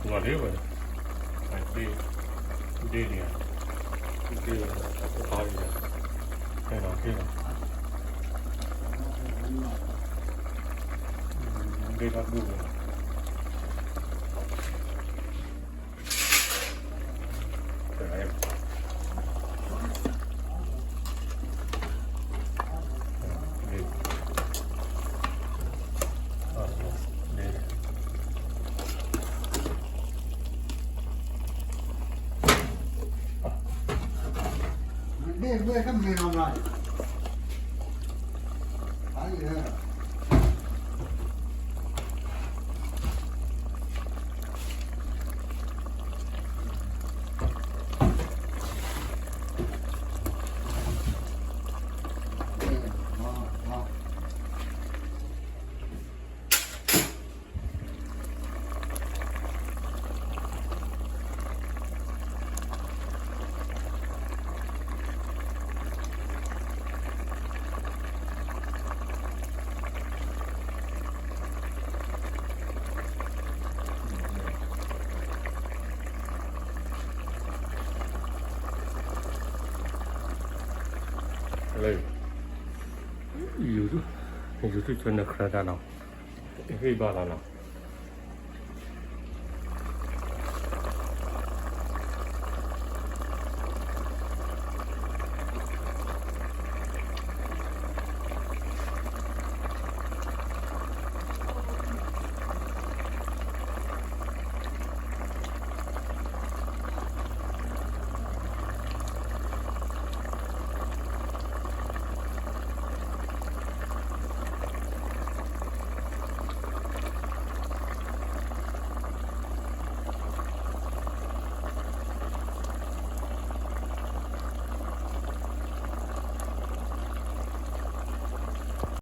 လီၤလံဝဲ, ဒ့, ဒ့ဒံးဧါ, ဒ့, အပၢ်ဒံးဧါ, ဟဲလီၤက့ၤလီၤ, ဒ့တၢ်ဘူၣ်ဝဲလီၤ. YouTube channel ခရၢတၢ်နီၤ, ဟ့ၣ်ဘၣ်လီၤနီၤ,